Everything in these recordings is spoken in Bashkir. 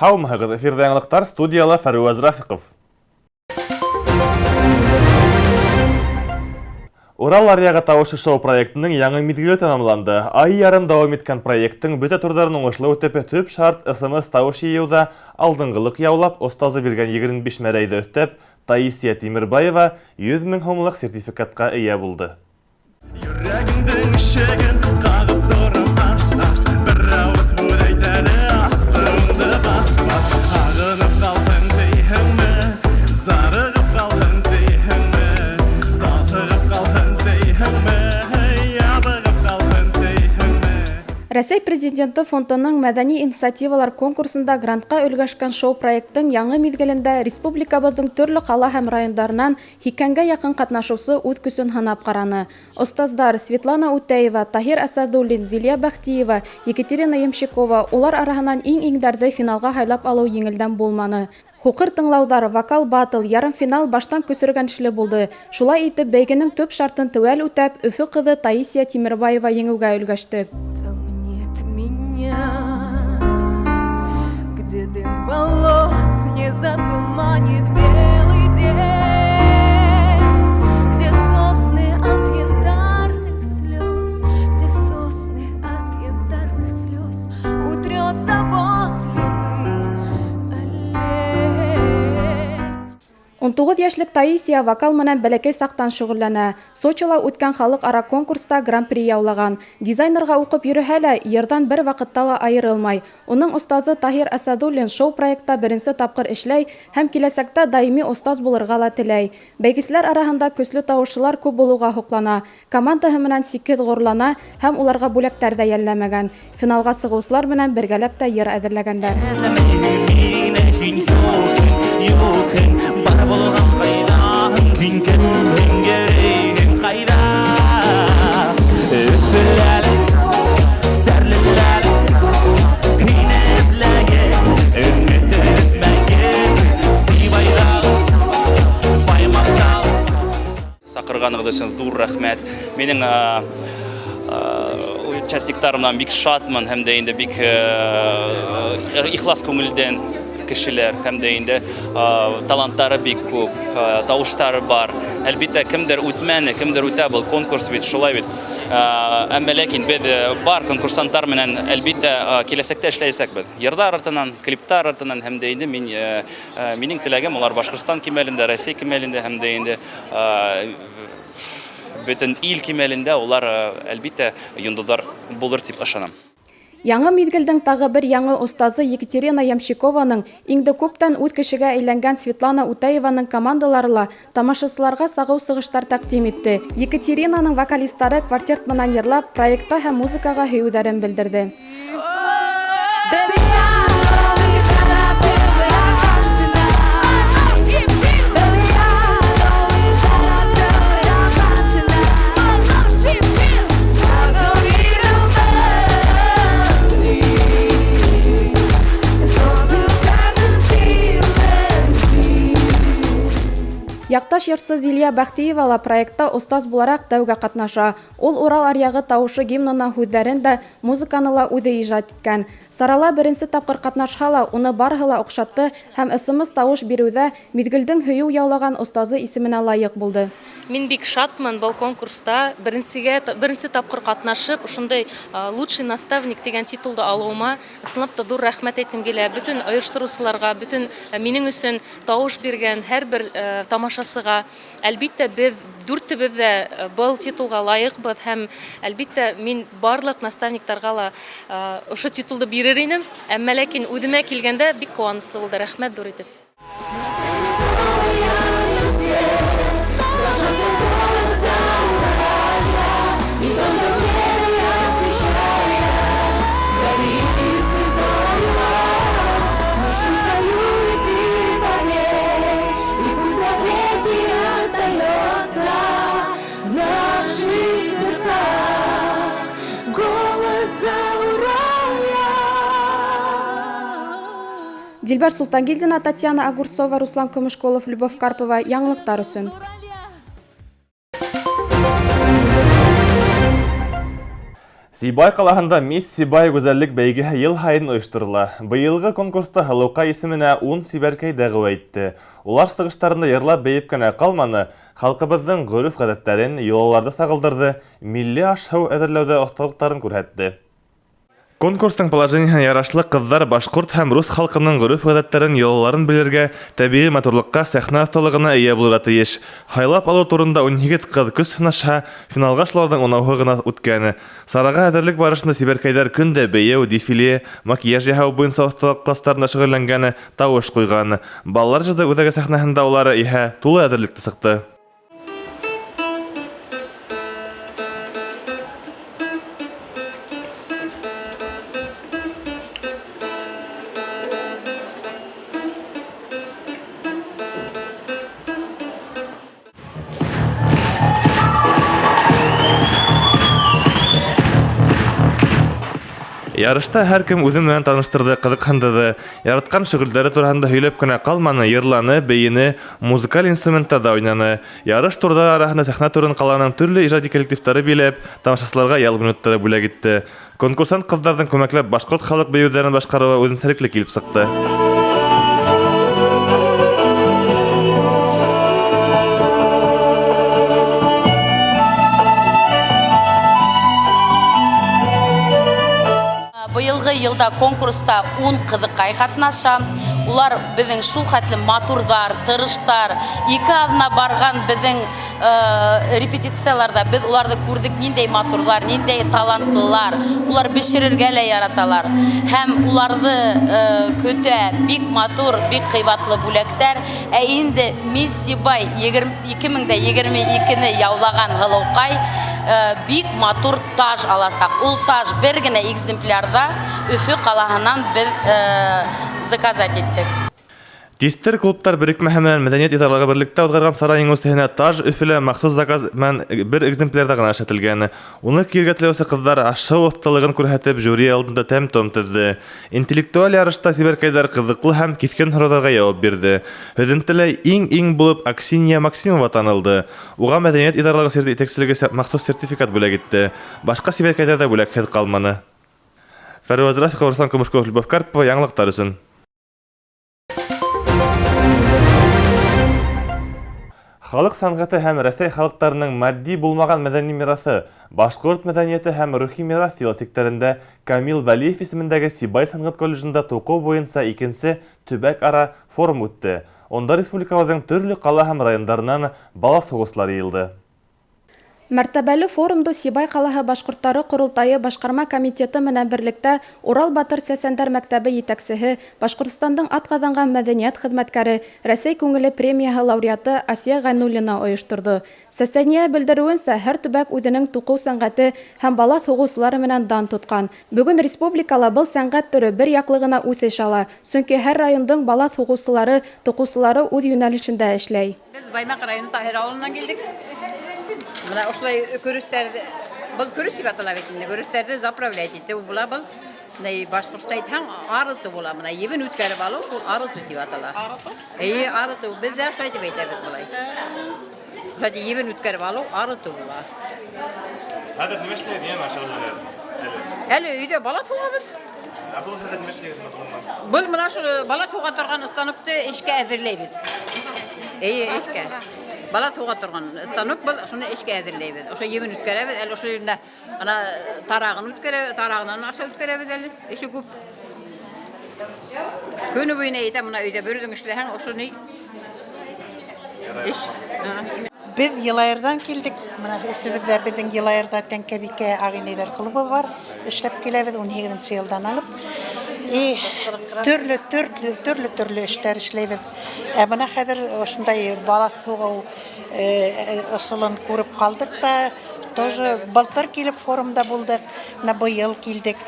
Һаумыһығыҙ, эфирҙа яңылыҡтар, студияла Фәруаз Рафиҡов. Урал аръяғы тауышы шоу проектының яңы миҙгеле тамамланды. Ай ярым дауам иткән проекттың бөтә турҙарын уңышлы үтеп, төп шарт СМС тауыш йыйыуҙа алдынғылыҡ яулап, остазы биргән 25 мәрәйҙе өҫтәп, Таисия Тимербаева 100 мең һумлыҡ сертификатҡа эйә булды. Йөрәгеңдең ишеген ҡағып торам ас-ас. Бер ауыҙ һүҙ әйт әле, асыуыңды баҫма. Һағынып ҡалдың тиһеңме? Зарығып ҡалдың тиһеңме? Талсығып ҡалдың тиһеңме? Ябығып ҡалдың тиһеңме? Рәсәй Президенты фондының мәҙәни инициативалар конкурсында грантҡа өлгәшкән шоу-проекттың яңы миҙгелендә республикабыҙҙың төрлө ҡала һәм райондарынан 80-гә яҡын ҡатнашыусы үҙ көсөн һынап ҡараны. Остаздар Светлана Үтәева, Таһир Әсәҙуллин, Зилиә Бәхтиева, Екатерина Ямщикова улар араһынан иң-иңдәрҙе финалға һайлап алыу еңелдән булманы. Һуҡыр тыңлауҙар, вокал батл, ярымфинал баштан көсөргәнешле булды. Шулай итеп, бәйгенең төп шартын теүәл үтәп, Өфө ҡыҙы Таисия Тимербаева еңеүгә өлгәште. Там нет меня, где дым волос не затуманит белый день, где сосны от янтарных слез, где сосны от янтарных слез утрет заботливый олень. 19 йәшлек Таисия вокал менән бәләкәй саҡтан шөғөлләнә. Сочила үткән халыҡ-ара конкурста гран-при яулаған. Дизайнерға уҡып йөрөһә лә, йырҙан бер ваҡытта ла айырылмай. Уның остазы Таһир Әсәҙуллин шоу-проектта беренсе тапҡыр эшләй һәм киләсәктә даими остаз булырға ла теләй. Бәйгеселәр араһында көслө тауышлылар күп булыуға һоҡлана. Командаһы менән сикһеҙ ғорурлана һәм уларға бүләктәр ҙә йәлләмәгән. Финалға сығыусылар менән бергәләп тә йыр әҙерләгәндәр. Саҡырғанығыҙ өсөн ҙур рәхмәт. Минең участниктарымдан бик шатмын һәм дә инде бик ихлас күңелдән кешеләр һәм дә инде таланттары бик күп, тауыштары бар. Әлбиттә, кемдер үтмәне, кемдер үтә, был конкурс бит, шулай бит. Әммә ләкин беҙ бар конкурсанттар менән әлбиттә киләсәктә эшләйәсәкбеҙ. Йырҙар артынан, клиптар артынан һәм дә инде минең теләгем улар Башҡортостан кимәлендә, Рәсәй кимәлендә һәм дә инде бөтөн ил кимәлендә улар әлбиттә йондоҙҙар булыр тип ышанам. Яңы миҙгелдең тағы бер яңы остазы Екатерина Ямщикованың инде күптән үҙ кешегә әйләнгән Светлана Үтәеваның командалары ла тамашасыларға сағыу сығыштар тәҡдим итте. Екатеринаның вокалисттары квартет менән йырлап, проектта һәм музыкаға һөйөүҙәрен белдерҙе. Яҡташ йырсы Зилиә Бәхтиева ла проектта остаз булараҡ тәүгә ҡатнаша. Ул Урал аръяғы тауышы гимнына һүҙҙәрен дә, музыканы ла үҙе ижад иткән. Сарала беренсе тапҡыр ҡатнашһа ла, уны барыһы ла оҡшатты һәм СМС тауыш биреүҙә миҙгелдең һөйөү яулаған остазы исеменә лайыҡ булды. Мин бик шатмын был конкурста беренсе тапҡыр ҡатнашып, ошондай лучший наставник тигән титулды алыуыма ысынлап та ҙур рәхмәт әйткем килә. Бөтөн ойоштороусыларға, бөтөн минең өсөн тауыш биргән һәр бер тамашасыға. Әлбиттә, беҙ дүртебеҙ ҙә был титулға лайыҡбыҙ һәм әлбиттә мин барлыҡ наставниктарға ла ошо титулды бирер инем. Әммә ләкин үҙемә килгәндә бик ҡыуаныслы булды. Рәхмәт ҙур итеп. Дилбәр Султангилдина, Татьяна Огурцова, Руслан Көмөшколов, Любовь Карпова. Яңылыҡтар өсөн. Сибай ҡалаһында Мисс Сибай гүзәллек бәйгеһе йыл һайын ойошторола. Быйылғы конкурста һылыуҡай исеменә ун сибәркәй дәғүә итте. Улар сығыштарында йырлап-бейеп кенә ҡалманы, халҡыбыҙҙың ғөрөф-ғәҙәттәрен, йолаларҙы сағылдырҙы, милли аш-һыу әҙерләүҙә оҫталыҡтарын күрһәтте. Конкурстың положениеһына ярашлы, ҡыҙҙар башҡорт һәм рус халҡының ғөрөф-ғәҙәттәрен, йолаларын белергә, тәбиғи матурлыҡҡа, сәхнә оҫталығына эйә булырға тейеш. Һайлап алыу турында 18 ҡыҙ көс һынашһа, финалға шуларҙың унауһы ғына үткән. Сараға әҙерлек барышында сибәркәйҙәр көн дә бейеү, дефиле, макияж яһау буйынса оҫталыҡ кластарында шөғөлләнгән, тауыш ҡуйған. Балалар ижады үҙәге сәхнәһендә улар иһә тулы әҙерлектә сыҡты. Ярышта һәр кем үҙе менән таныштырҙы, ҡыҙыҡһындырҙы. Яратҡан шөғөлдәре тураһында һөйләп кенә ҡалманы, йырланы, бейене, музыкаль инструменттарҙа уйнаны. Ярыш турҙары араһында сәхнә түрен ҡаланың төрлө ижади коллективтары биләп, тамашасыларға ял минуттары бүләк итте. Конкурсант ҡыҙҙарҙың күмәкләп башҡорт халыҡ бейеүҙәрен башҡарыуы үҙенсәлекле килеп сыҡты. Быйылғы йылда конкурста 10 ҡыҙыҡай ҡатнаша. Улар беҙҙең шул хәтлем матурҙар, тырыштар. Ике аҙна барған беҙҙең репетицияларҙа беҙ уларҙы күрҙек, ниндәй матурҙар, ниндәй талантлылар. Улар бешерергә лә яраталар. Һәм уларҙы көтә бик матур, бик ҡыйбатлы бүләктәр. Ә инде Мисс Сибай 2022-не яулаған һылыуҡай бик матур таж аласаҡ. Ул таж бер генә экземплярҙа Өфө ҡалаһынан беҙ заказать иттек. Тиҫтер клубтар берекмәһе менән мәҙәниәт идаралығы берлектә уҙғарған сара еңеүсеһенә таж Өфөлә махсус заказ менән бер экземплярҙа ғына эшләтелгән. Уны кейергә теләүсе ҡыҙҙар аш-һыу оҫталығын күрһәтеп, жюри алдында тәм-том теҙҙе. Интеллектуаль ярышта сибәркәйҙәр ҡыҙыҡлы һәм киҫкен һорауҙарға яуап бирҙе. Һөҙөмтәлә иң-иң булып Аксинья Максимова танылды. Уға мәҙәниәт идаралығы етәкселеге махсус сертификат бүләк итте. Башҡа сибәркәйҙәр ҙә бүләкһеҙ ҡалманы. Фәрүәз Рафиҡов, Руслан Көмөшков, Любовь Карпова, яңылыҡтар өсөн. Халыҡ сәнғәте һәм Рәсәй халыҡтарының матди булмаған мәҙәни мираҫы, башҡорт мәҙәниәте һәм рухи мираҫ йылы сиктәрендә Камил Вәлиев исемендәге Сибай сәнғәт колледжында туҡыу буйынса икенсе төбәк-ара форум үтте. Унда республикабыҙҙың төрлө ҡала һәм райондарынан балаҫ һуғыусылар йыйылды. Мәртәбәле форумды Сибай ҡалаһы башҡорттары ҡоролтайы башҡарма комитеты менән берлектә Урал Батыр сәсәндәр мәктәбе етәксеһе, Башҡортостандың атҡаҙанған мәҙәниәт хеҙмәткәре, Рәсәй күңеле премияһы лауреаты Асия Ғәйнуллина ойошторҙо. Сәсәниә белдереүенсә, һәр төбәк үҙенең туҡыу сәнғәте һәм балаҫ һуғыусылары менән дан тотҡан. Бөгөн республикала был сәнғәт төрө бер яҡлы ғына үҫеш ала, сөнки һәр райондың балаҫ һуғыусылары, туҡыусылары үҙ йүнәлешендә эшләй. Беҙ Баймаҡ районы Таһир ауылынан килдек. Бына ошолай көрөстәрҙе, был көрөс тип атала бит инде, көрөстәрҙе заправлять итеү була был. Бына башҡортса әйтһәң, арытыу була. Бына ебен үткәреп алыу, шул арытыу тип атала. Арытыу? Эйе, арытыу. Беҙ ҙә шулай тип әйтәбеҙ былай. Шулай ебен үткәреп алыу, арытыу була. Хәҙер нимә эшләйһегеҙ, нимә шөғөлләнәһегеҙ? Әле өйҙә балаҫ һуғабыҙ. Ә был хәҙер нимә эшләйһегеҙ? Был бына шул балаҫ һуға торған станокты эшкә әҙерләйбеҙ. Эйе, эшкә. Балаҫ һуға торған станок был, шуны эшкә әҙерләйбеҙ. Ошо ебен үткәрәбеҙ, әле ошо ерендә ана тарағын үткәрә, тарағынан аша үткәрәбеҙ әле. Эше күп. Көнө буйына әйтә, бына өйҙә бер үҙең эшләһәң, ошо ни? Эш. Беҙ Йылайырҙан килдек. Бына өсөбөҙ ҙә беҙҙең Йылайырҙа Тәңкәбикә ағинәйҙәр клубы бар. Эшләп киләбеҙ ун һигеҙенсе йылдан алып. И төрлө, төрлө, төрлө, төрлө эштәр эшләйбеҙ. Ә бына хәҙер ошондай балаҫ һуғыу ысулын күреп ҡалдыҡ та, тоже былтыр килеп форумда булдыҡ, бына быйыл килдек.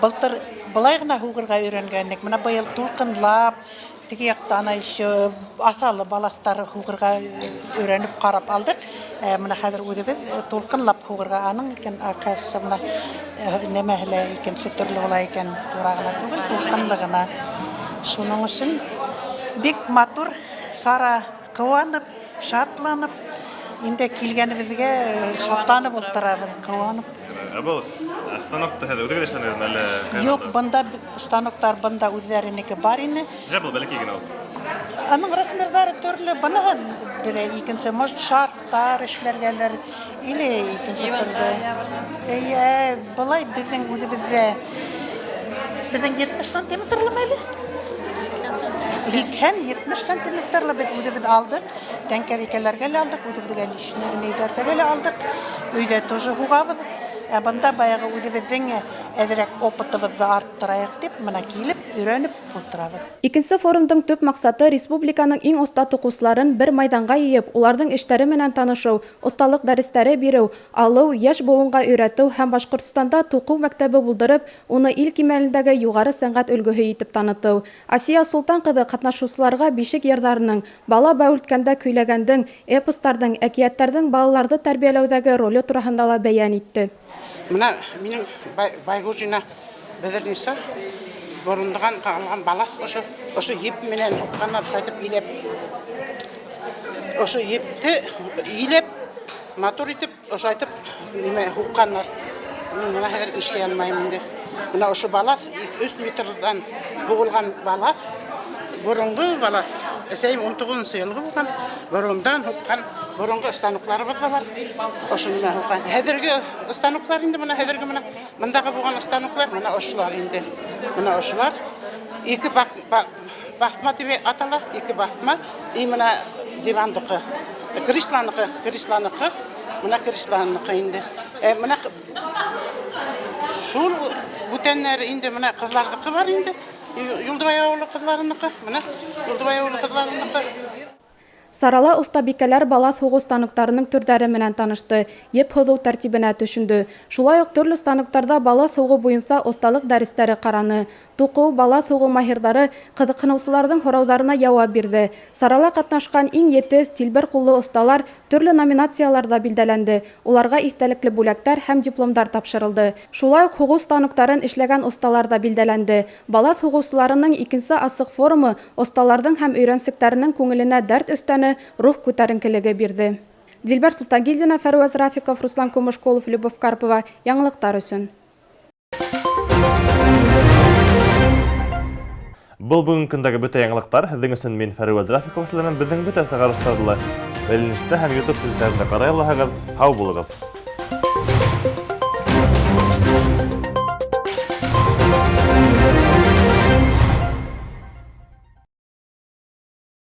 Былтыр былай ғына һуғырға өйрәнгәнлек, бына быйыл тулҡынлап, теге яҡта ана еще аҫалы балаҫтары һуғырға өйрәнеп ҡарап алдыҡ. Бына хәҙер үҙебеҙ тулҡынлап һуғырға, аның икән, оказывается, бына нәмәһе лә икенсе төрлө була икән, тура ғына түгел, тулҡынлы ғына. Шуның өсөн бик матур сара, ҡыуанып, шатланып, инде килгәнебеҙгә шатланып ултырабыҙ, ҡыуанып. Ә был станокты һеҙ үҙегеҙ эшләнегеҙме әллә? Юҡ, бында станоктар бында үҙҙәренеке бар ине. Нисә был бәләкәй генә ул? Аның размерҙары төрлө, быныһы берәй икенсе, может, шарфтар эшләргәлер или икенсе төрлө. Эйе, былай беҙҙең үҙебеҙҙә беҙҙең 70 сантиметрлымы әле? 80-70 сантиметрлы беҙ үҙебеҙ алдыҡ. Тәңкәбикәләргә лә алдыҡ, үҙебеҙгә личный нейҙәрҙәге лә алдыҡ. Өйҙә тоже һуғабыҙ. Ә бында баяғы үҙебеҙҙең әҙерәк опытыбыҙҙы арттырайыҡ тип, мына килеп, өйрәнеп ултырабыҙ. Икенсе форумдың төп маҡсаты республиканың иң оҫта туҡыусыларын бер майҙанға йыйып, уларҙың эштәре менән танышыу, оҫталыҡ дәрестәре биреү, алыу, йәш быуынға өйрәтеү һәм Башҡортостанда туҡыу мәктәбе булдырып, уны ил кимәлендәге юғары сәнғәт өлгөһө итеп танытыу. Асия Солтан ҡыҙы ҡатнашыусыларға бишек йырҙарының, бала бәүелткәндә көйләгәндең, эпостарҙың, әкиәттәрҙең балаларҙы тәрбиәләүҙәге роле тураһында ла бәйән итте. Мына минең Байгужина Бәҙерниса борондан ҡалған балаҫ ошо ошо еп менән һуҡҡаннар шулайтып иләп. Ошо епте иләп матур итеп ошайтып нимә һуҡҡаннар. Мин бына хәҙер эшләй алмайым инде. Бына ошо балаҫ 3 метрҙан һуғылған балаҫ, боронғо балаҫ. Әсәйем 19 йылғы булған, борондан һуҡҡан боронғо станокларыбыҙ ҙа бар. Ошо нимә һуҡҡан. Хәҙерге станоклар инде мына хәҙерге мына мындағы булған станоклар мына ошолар инде. Мына ошолар ике баҫма тип атала, ике баҫма. И мына дивандыҡы, креслоныҡы, креслоныҡы, мына креслоныҡы инде. Мына шул бүтәннәр инде мына ҡыҙҙарҙыҡы бар инде. Юлдыбай ауылы ҡыҙҙарыныҡы, мына Юлдыбай ауылы ҡыҙҙарыныҡы. Сарала оҫтабикәләр балаҫ һуғыу станоктарының төрҙәре менән танышты, еп һыҙыу тәртибенә төшөндө. Шулай уҡ төрлө станоктарҙа балаҫ һуғыу буйынса оҫталыҡ дәрестәре ҡараны. Туҡыу, балаҫ һуғыу маһирҙары ҡыҙыҡһыныусыларҙың һорауҙарына яуап бирҙе. Сарала ҡатнашҡан иң етеҙ, тилбер ҡуллы оҫталар төрлө номинацияларҙа билдәләнде. Уларға иҫтәлекле бүләктәр һәм дипломдар тапшырылды. Шулай уҡ һуғыу станоктарын эшләгән оҫталар ҙа билдәләнде. Балаҫ һуғыусыларының икенсе асыҡ форумы оҫталарҙың һәм өйрәнсектәренең күңеленә дәрт өҫтәне, рух күтәренкелеге бирҙе. Дилбәр Солтангилдина, Фәрүәз Рафиков, Руслан Кумышкулов, Любовь Карпова. Яңылыҡтар өсөн. Был бөгөнгө көндәге бөтә яңылыҡтар. Һеҙҙең өсөн мин Фәрүәз Рафиков эшләнәм. Беҙҙең бөтә сығарыштарҙы ла бәйләнештә һәм YouTube селтәрендә ҡарай алаһығыҙ. Һау булығыҙ.